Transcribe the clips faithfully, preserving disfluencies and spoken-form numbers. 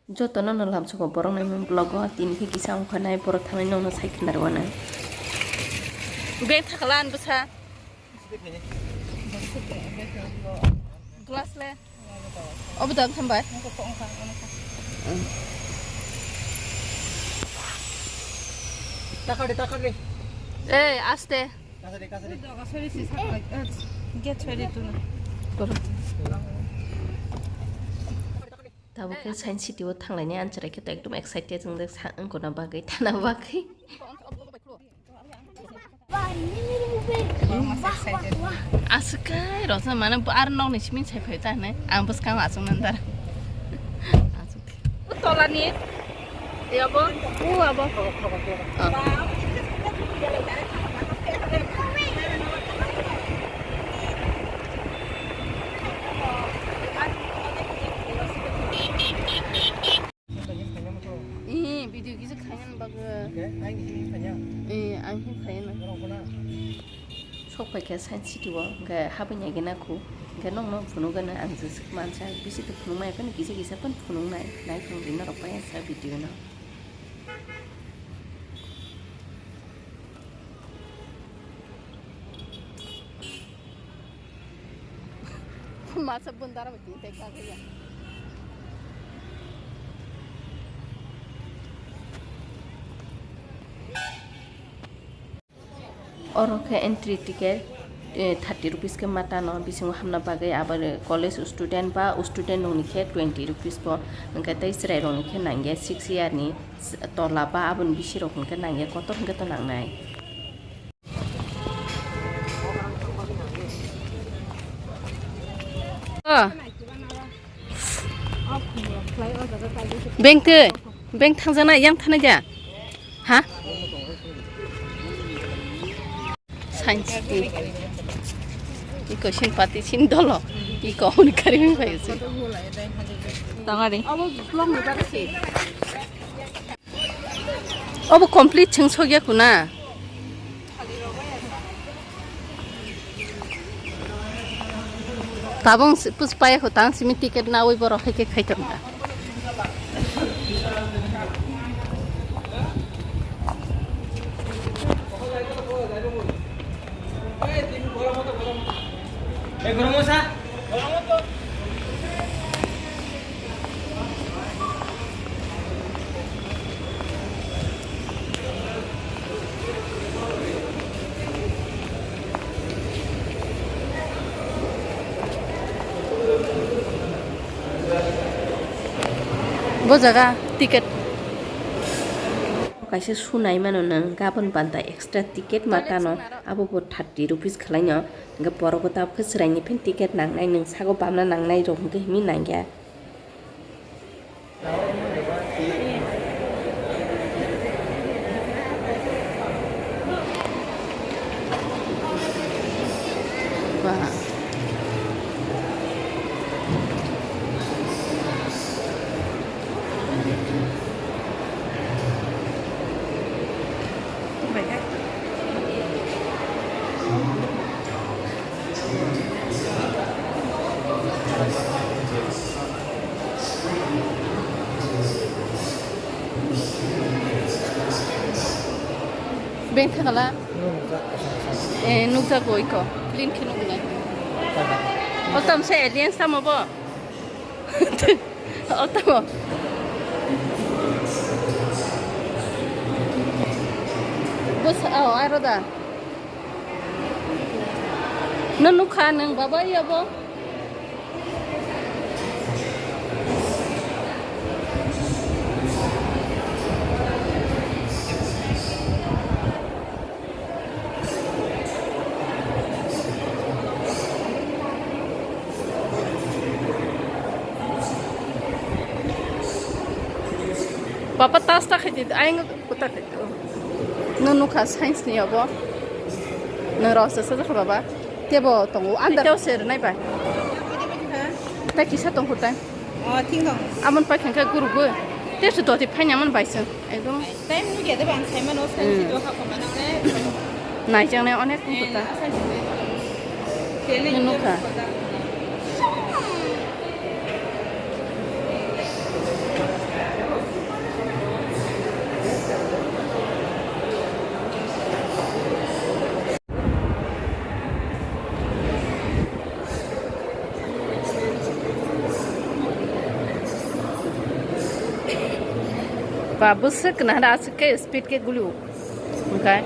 Jotono no lamsogo borok nai mung vlog o tini khe kisa ongkha nai borok thangwi nokno sai khna rw nai. Beng thakla an bwsa. Glass le. Obo dam thambai. Takar de, takar de. Ei, aste. Kasa de, kasa de. Get ready to. Tabuk khe Science City o thanglaini anchara khe to ekdom excited wng jak sa wngkona bagwi thana bagwi. Aswkai rosna mane bo ar nokni simi sai phai ta hinwi ang bwskang achuk nang dar. Achuk. Tolani. Yabo. U abo. Oh. Eh, video kisa khaina bagwi. Eh, ang hin khaina. Sok pai kha Science City o, hwnkhe habwi naigwna khu, hwnkhe nokno phunukgwna ang jeswk mansa, bisi to phunukmaya phano kisa kisa phano phunuknai, naiphang di norok pai sa video no. Masa bundar bai twi tei kagwi ya. Oro khe entry ticket, eh, thirty rupees khe matano bisingo hamna bagwi, abo college student ba student rokni khe twenty rupees bo, hwnkhe tei chwrai rokni khe nangya six year ni tola ba aboni bisi rok hwnkhe nangya kotor hwnkhe to nangnai. Oh. Beng twi, beng thangjaknai, yang thanai da? Ha? Science City. Iko sin pati sin dolo. Iko hwn kari mi pai se. Tangari. Obo complete chwng sogya kuna. Tabung si-, puspaya ko tang simi ticket na ui borok hai ke khai tong da. Bo jaga ticket. Kaisa sunai mano nang gabon banta extra ticket matano abo bo thirty rupees khwlaino. Hwnkhe borok bo tabukhe chwraini phin ticket nangnai, nwng sago bamna nangnai rok hwnkhe himi nangya. Ba. Beng thangala? Eh, nukjago iko. Clean khe nuknai. O tamo se aliens tamo bo? O tamo? Bwsa, oh, aro da. No nukha nwng baba iya bo? Papa tas ta khaidi, ayang kuta khaidi. No nukha science ni abo. No rasa sa kha baba. Tebo tongo andar. Teo ser nai bai. Ta kisa tong kuta. Oh, thing dong. Amon pai khangka guru go. Te su doti phai nyaman bai sung. Ekdom. Time nu gede bang sai mano sai Hmm. si do ha ko mana ne. Nai jang ne onek tong kuta. Kene Nukha. Kota. Ba bwswk kwna hwnda aswk khe speed khe gulio. Hwnkhe.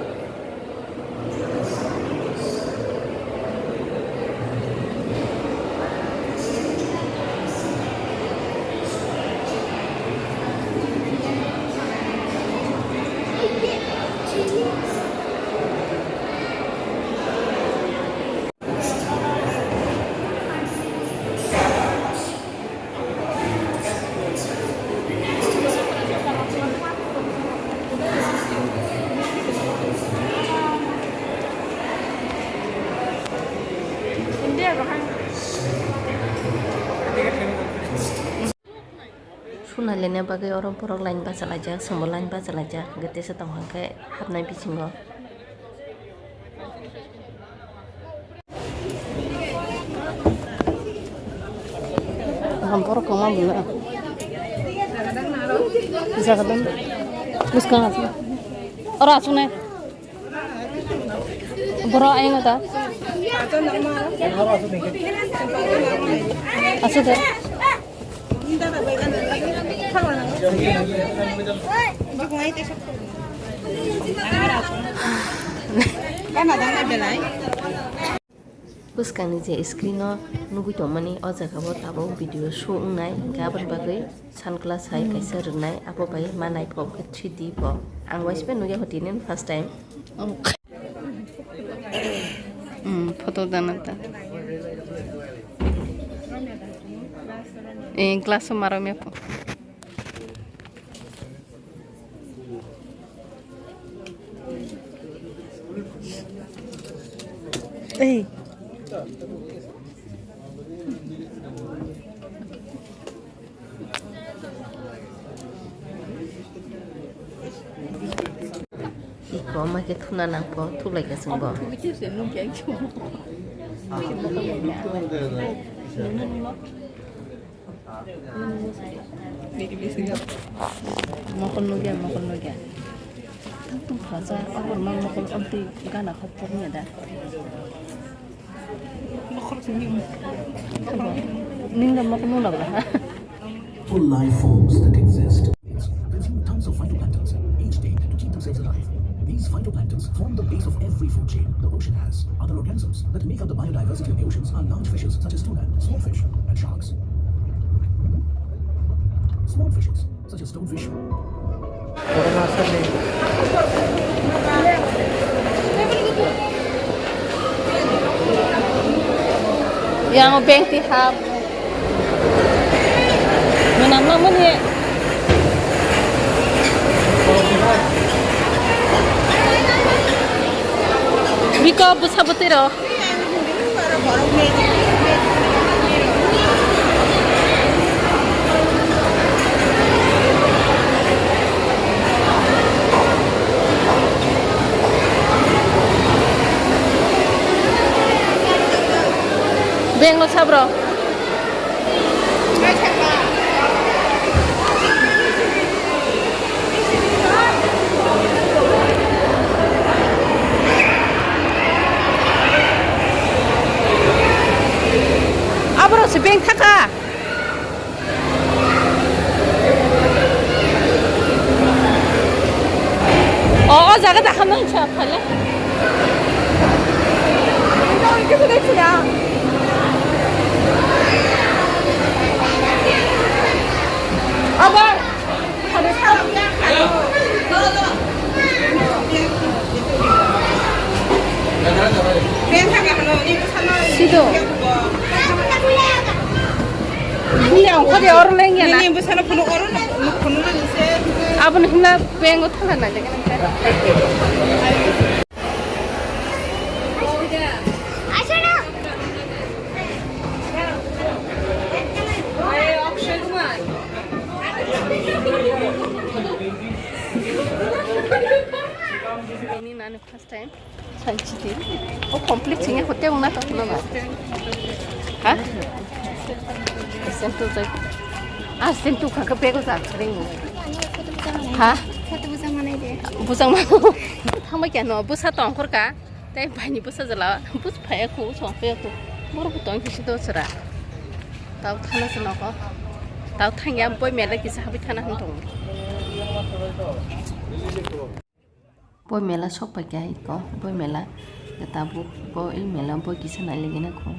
Suna lena bagwi oro borok line bachalaijak, chwngbo line bachalaijak, hwnkhe tesa tongkha hwnkhe hapnai bisingo. Borok kwma bwla. Jaga dam. Bwskang aswk. Oro aswk nai. Borok ayang ta. Aswk de. Bwskangni je screen o nugwi tongmani, o jaga o tabuk video show wngnai, hwnkhe aboni bagwi sunglass hai kaisa rwnai, abo bai ma naithok khe three D bo. Ang waisa nugya tini first time. Hmm, photo dana ta. Eh, glass o maro me po. Ei. Iko ma khe thuna nang pho, thuklai kha chwng bo. Mokol nugya, mokol nugya. Tang tang khlaijak, aboni mokol amtwi gana kha porni da. Ningda mokol nung labra ha. Full life forms that exist. Consume tons of phytoplanktons each day to keep themselves alive. These phytoplanktons form the base of every food chain the ocean has. Other organisms that make up the biodiversity of the oceans are large fishes such as tuna, swordfish, and sharks. Small fishes such as stonefish. Yang bank ti hap. Menang ma mani. Biko bwsa bwtwi rok. Bengno sabro. Aborok se beng thaka. O, o jaga dakha nang sa phale. Abo. Sido. Bini ongkho de oro leng ya na. Nini bwsano phunuk oro na, phunuk na nise. Aboni himna bengo thala na de. Ini nani first time. Sanchi di. Oh, complete sini hotel mana tak nama? Ha? Sentu tai. Ah, sentu kaka pego sa ring. Ha? Photo bujang mana ide? Bujang mana? Thangba kya no? Busa tongkhor ka? Tei baini bwsa jala bus phaiya khu, song phaiya khu. Borok bo tong kisi do chwra. Tao thana se noko. Tao thangya boi mele kisa habi thana hwn tongo. Boi mela sok pai kha iko, boi mela tabuk bo i mela boi kisa nai lagi na kho.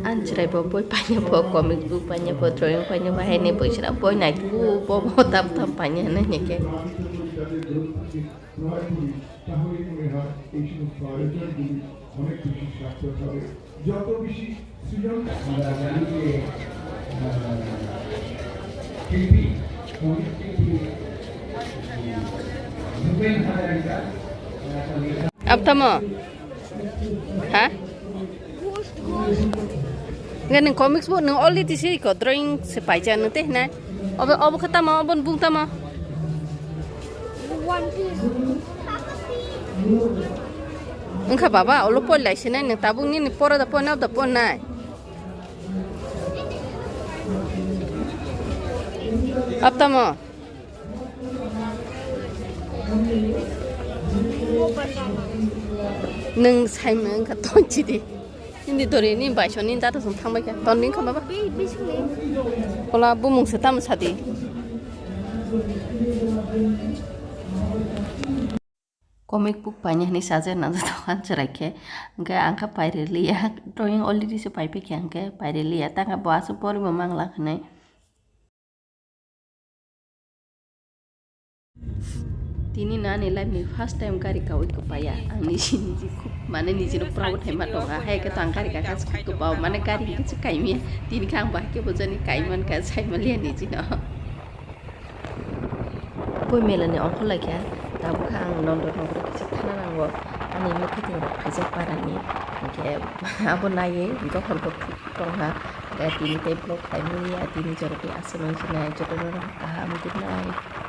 Ang chwrai bo boi paina bo, comic book paina bo, drawing paina bo, hai ni boi sra boi nai bu bo bo tam tam paina nai ni khe. Abtamo? Ha? Nge nung comics bo nung already se ko drawing se paija nung te hinai. Obo, obo khe tamo, obo bung tamo. Wngkha baba, olo pori lai sinai nung tabuk nini pora da pori nai, da pori nai. Abtamo. Nung saimung wngkha tonchidi. Hindi dori ni baisoni jata song thangbai kha. Ton ni kha baba. Kola bumung se tamo sadi. Comic book paina hinwi sajak nang jatokha chwrai khe. Hwnkhe ang khe pairiliya. Drawing already se paipikha hwnkhe pairiliya. Tangkha bo aswk poribo mangla hinwi. Tini no ani life ni first time gari kaui kwpaiya. Ang niji niji khub mane nijino proud hai ma tongo. Hai khe to ang gari kakha se khub kwpao. Mane gari hwnkhe se kaimiya. Tini khe ang bahai khe bo jani kaimankha, saimaliya nijino. Boi mela ni ongkhor lai khe tabuk khe ang Nondo nogoro kisa thana nango. Ani mwkhwtwng rok phaijak para ni. Hwnkhe abo naiwi dophor bo tongkha. Hwnkhe tini tei vlog khlaimani ya, tini jorokni aswk nai sinai jotono kaham, good night.